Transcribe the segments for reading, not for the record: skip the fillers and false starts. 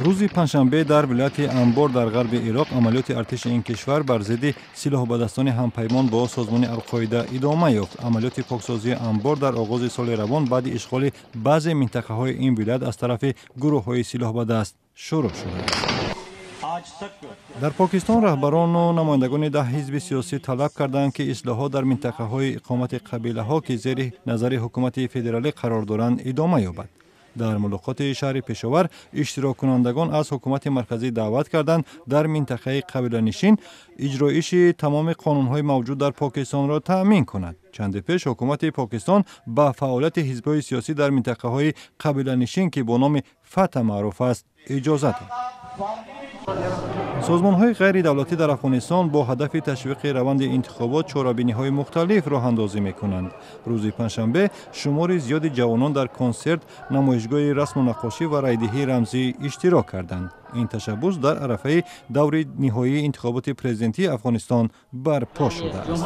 Рӯзи панҷшанбе дар вилояти Анбор дар ғарби Ироқ амалиёти артиши ин кишвар бар зидди силоҳбадастони ҳампаймон бо созмони Алқоида идома ёфт. Амалиёти поксозии Анбор дар оғози соли равон баъди ишғоли баъзе минтақаҳои ин вилоят аз тарафи гурӯҳҳои силоҳбадаст шурӯъ шудааст. Дар Покистон раҳбарону намояндагони 10 ҳизби сиёсӣ талаб карданд, ки ислоҳот дар минтақаҳои иқомати қабилаҳо, ки зери назари ҳукумати федералӣ қарор доранд, идома ёбад. Дар мулоқоти шаҳри Пешовар иштироккунандагон аз ҳукумати марказӣ даъват карданд, дар минтақаи қабиланишин иҷроиши тамоми қонунҳои мавҷуд дар Покистонро таъмин кунад. Чанде пеш ҳукумати Покистон ба фаъолияти ҳизбҳои сиёсӣ дар минтақаҳои қабиланишин, ки бо номи ФАТА маъруф аст, иҷозат дод. Созмонҳои ғайридавлатӣ дар Афғонистон бо ҳадафи ташвиқи раванди интихобот чорабиниҳои мухталиф роҳандозӣ мекунанд. Рӯзи панҷшанбе шумори зиёди ҷавонон дар консерт, намоишгоҳи расму наққошӣ ва райдиҳии рамзӣ иштирок карданд. Ин ташаббус дар арафаи даври ниҳоии интихоботи президентии Афғонистон барпо шудааст.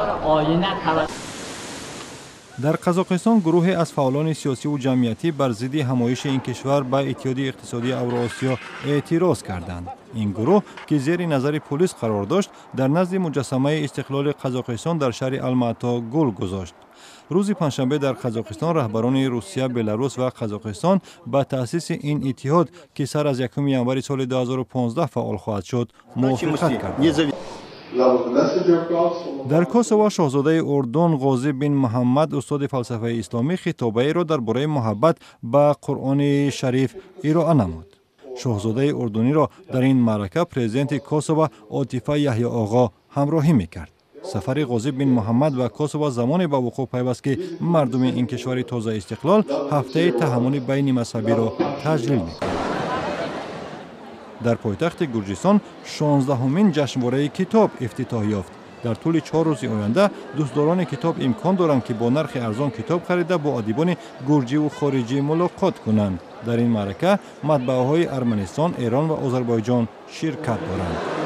Дар Қазоқистон гурӯҳе аз фаъолони сиёсиву ҷамъиятӣ бар зидди ҳамоиши ин кишвар ба Иттиҳоди иқтисодии Авроосиё эътироз карданд. Ин гурӯҳ, ки зери назари пулис қарор дошт, дар назди муҷассамаи истиқлоли Қазоқистон дар шаҳри Алмато гул гузошт. Рӯзи панҷшанбе дар Қазоқистон раҳбарони Русия, Беларус ва Қазоқистон ба таъсиси ин иттиҳод, ки сар аз 1 январи соли 2015 фаъол хоҳад шуд, мувофиқат карданд. Дар Косово шоҳзодаи Урдун Ғозӣ бин Муҳаммад, устоди фалсафаи исломӣ, хитобаеро дар бораи муҳаббат ба Қуръони Шариф ироа намуд. Шоҳзодаи урдуниро дар ин маърака президенти Косово Отифа Яҳёоғо ҳамроҳӣ мекард. Сафари Ғозӣ бин Муҳаммад ба Косово замоне ба вуқӯъ пайваст, ки мардуми ин кишвари тозаистиқлол ҳафтаи таҳаммули байни мазҳабиро таҷлил мекунад. Дар пойтахти Гурҷистон 16-ҳумин ҷашнвораи китоб ифтитоҳ ёфт. Дар тӯли 4 рӯзи оянда дӯстдорони китоб имкон доранд, ки бо нархи арзон китоб харида, бо адибони гурҷиву хориҷӣ мулоқот кунанд. Дар ин маърака матбааҳои Арманистон, Эрон ва Озарбойҷон ширкат доранд.